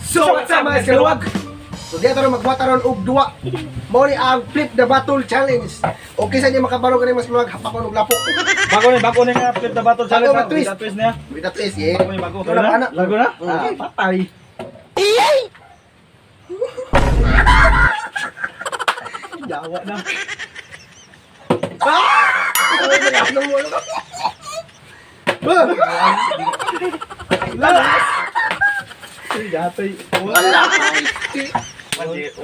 So, what's up, mga kaluwag? So, diya tayo magbuhat ron og duwa. Mao ni ang Flip the Battle Challenge. Okay sa inyo makabaro gani, mas luwag, hapakon og lapo. Bago na nga Flip the Battle Challenge. Bago Ha? mag-twist. With a twist niya. With a twist, yeah. Bago na, bago. Ikaw na, pana. Lago na? Mm. Ah, patay. Yawa na. Ay, nag-ano mo, ano ka? Ah! Lalas! Ay, gatay. Ala! 1-0.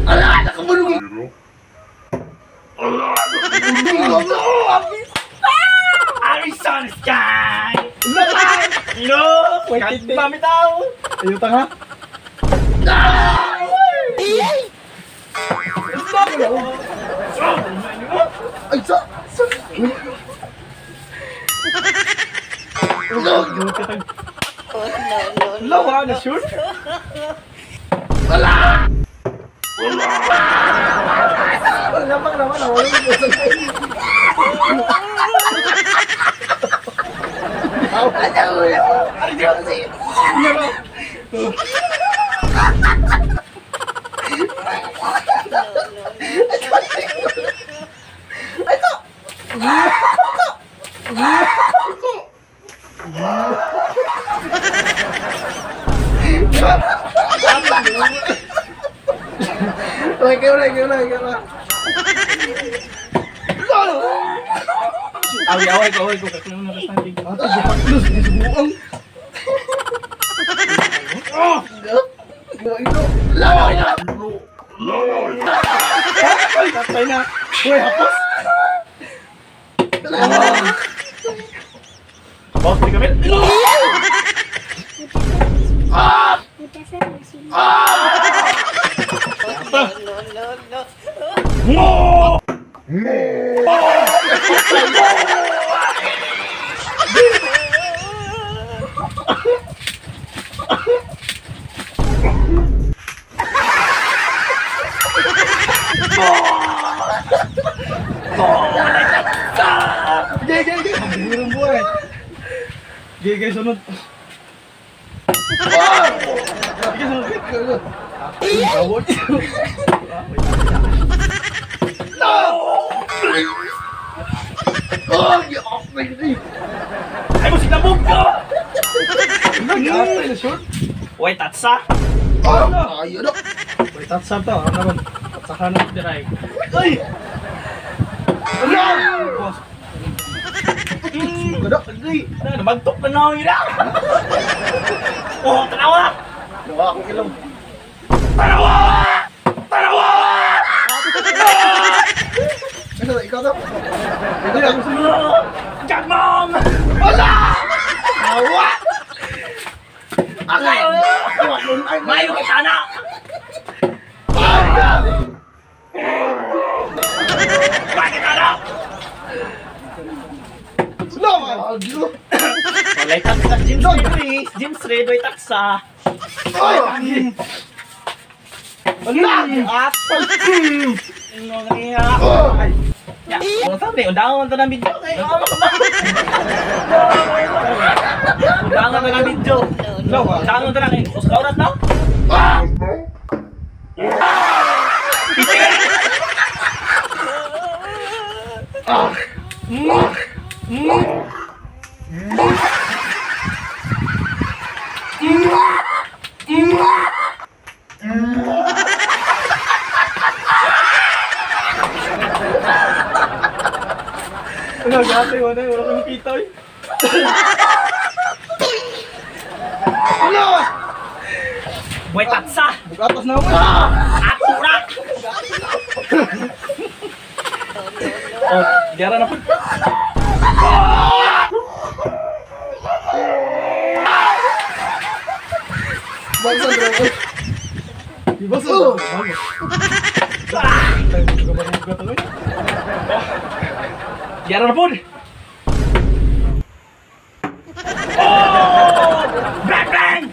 Ala! Nakabunog! Ala! Arizona Sky! No! Wait, mami tao! Ayun ha? Ay, sa! Sa! Lawa na sure? Wala! Wala pang naman, wala yung Okay, kayo na, kayo na, kayo na. Away, away ko, away ko. Kasi naman nakastanding. Ate, gipaklos, di subuang. Ay, tatay na. Uy, hapos! Boss, di kami. Gay, gay, gay. Ang hirang buhay. Gay, gay, sunod. Gay, sunod. Bawal. Oh, gi-off na yun. Ay mo sinabog ko! Nag-atay na sure? Uy, tatsa! Oh, ayun na. Wait, tatsa to. Ano naman? Tatsahan na. Diray. Ay! Ano? Boss. Ganda. Agay! Na, magtok na na ang ina! Oh, tanawa! Nawa akong ilong. Tanawa! Tanawa! Ano, ikaw to? Ikaw to. Jagmong! Wala! Awa! Agay! Ay, Mayo kita na! Mayo kita na! Lawa! Walay taksa, James Reed! James Reed, way taksa! Ay! Wala! Atay! Ano niya? Ay! Ya, kung sabi, undangan to ng video. Ay, oh, Undangan to ng video. Lawa. Undangan to ng usa ka oras na? Ano, gatay, wala. Wala kang makita eh. Ano? Buhay tatsa! Bugatos na ako. Atura! Oh, diara na po. Bagsan, bro. Di ba sa? Oh. Bago. Tayo, buga-buga to eh. Diara na po! Oh! Bang bang!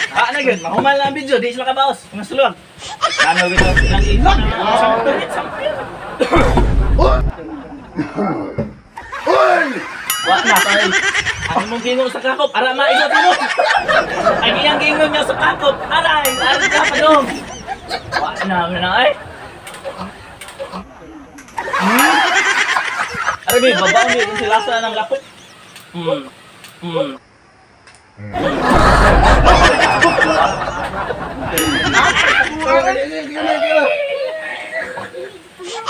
Ah, na gyud, mahuman lang ang video, di sila kabaos. Mga sulod. Ano gito lang ina. Sampir, sampir. Uy! Wa na tay. Ang mong gingon sa kakop, ara maigot mo. Ang iyang gingon. Nakakop! Aray! Aray ka pa dong! Wa na na ay. Aray, babe, babaw ni kung sila sa ng lapok. Okay, okay, okay, okay.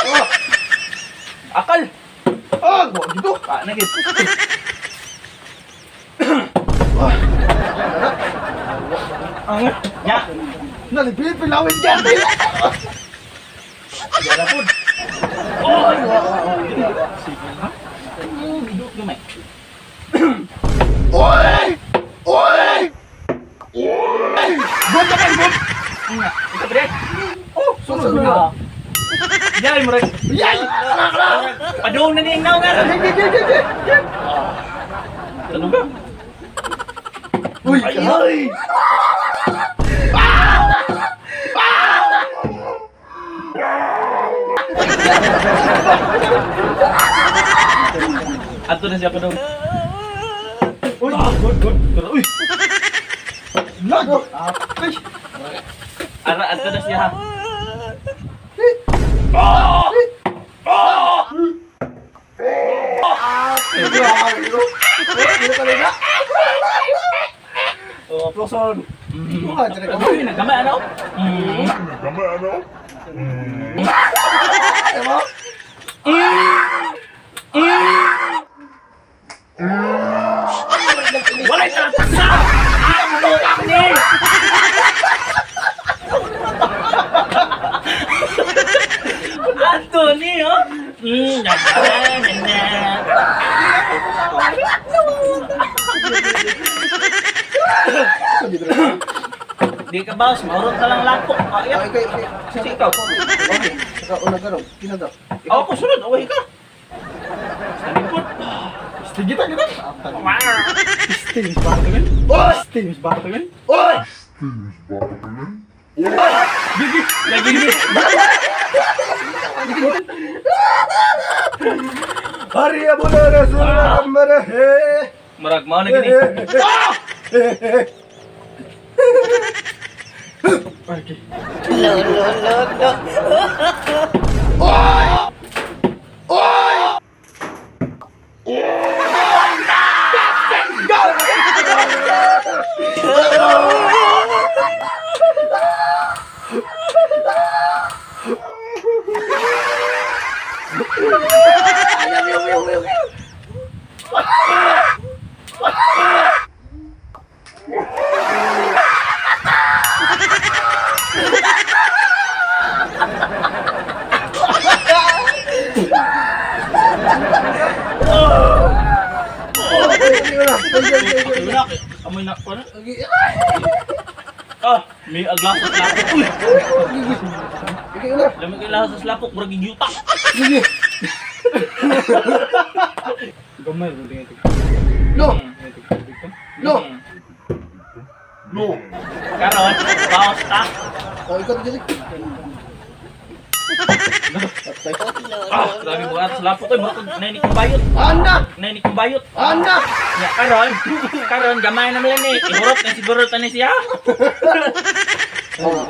Oh, Akal! oh, wa dito. Pa, nagit. Ang Nya! Nalipit pilawin dyan. Yara po. Oy! Giduk gamay. Oy! Oy! Good na kayo, good. Nga, ito pre. Oh, sunod Sunod. na. Ah. Yay, murag. Yay! Kala, kala! Padung na ni nga. Gigi, gigi, gigi! Tanong ka. Uy! Ay, ay. Ato na siya padung. Uy, good, good. Pero, uy. Lag. Ay. Ara, ato na siya. Oh, Proson. Uy, nagamay ano? Walay talataksa! Ah, ni! Ato ni, oh! Na, na, na, na. Di ka boss, maurot na lang lapok. Ay, Okay, okay. Kasi ikaw. Okay. Ikaw, una ka ron. Kisa daw. Ako sunod, okay ka. Sa likod. Sige ta, kita. Steam ba ka yun? Oy! Steam ba ka yun? Oy! Gigi, lagi gigi. Hari Abu Rasulullah he. Marag mao na gini. Okay. No, no, no, no. Wala, amoy na ko na. Ah, may aglas sa lapok. Uy, Okay, una. lamig kay lahas sa lapok, murag gigyuta. Sige. Gamay, tingin ito. No. Tingin ito. No. Karon, bawas ta. Oh, ikaw to, Jessica. Ah, grabe mo sa lapok oy, murag nainik kong bayot. Ana! Nainik kong bayot. Ana! Ya, karon, karon gamay na man ni. Ihurot na siguro ta ni siya. Oh,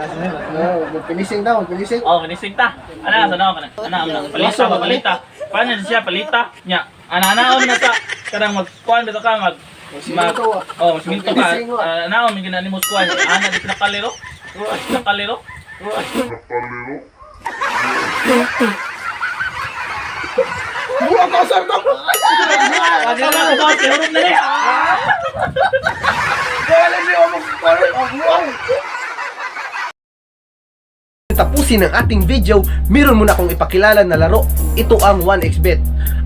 no, mag-finishing daw, mag-finishing. Oh, manisig ta. Ana, sa na ka na. Ana, ana, palita ba palita. Paano na siya palita? Nya, ana ana na sa karang magkuan bitaw ka mag mag Magsiminto, ah. Oh, magsiminto ka. Magsiminto, ah. Ana, may ginani mo kuan. Ana di pinakaliro. Pinakaliro. Buwa ka, sir! Wag na lang boss, ihurot na ni. Wala siya, Tapusin ang ating video, meron muna akong ipakilala na laro. Ito ang 1xBet.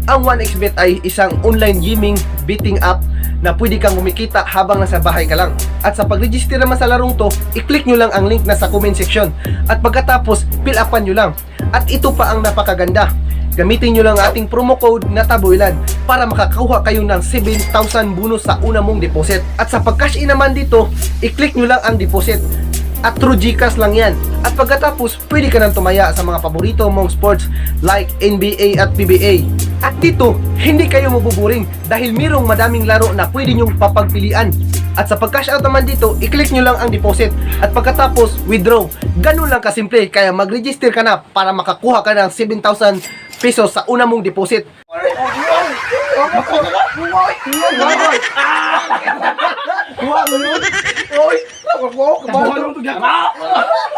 Ang 1xBet ay isang online gaming betting app na pwede kang kumikita habang nasa bahay ka lang. At sa pag-register naman sa larong to, i-click nyo lang ang link na sa comment section. At pagkatapos, fill upan nyo lang. At ito pa ang napakaganda. Gamitin nyo lang ang ating promo code na Taboylan para makakuha kayo ng 7,000 bonus sa una mong deposit. At sa pag-cash in naman dito, i-click nyo lang ang deposit. At through GCash lang yan. At pagkatapos, pwede ka nang tumaya sa mga paborito mong sports like NBA at PBA. At dito, hindi kayo mabuburing dahil mayroong madaming laro na pwede nyong papagpilian. At sa pag-cash out naman dito, i-click nyo lang ang deposit. At pagkatapos, withdraw. Ganun lang kasimple. Kaya mag-register ka na para makakuha ka ng 7,000 pesos sa una mong deposit. Kuha mo yun. Oy, kuha ko. Ah!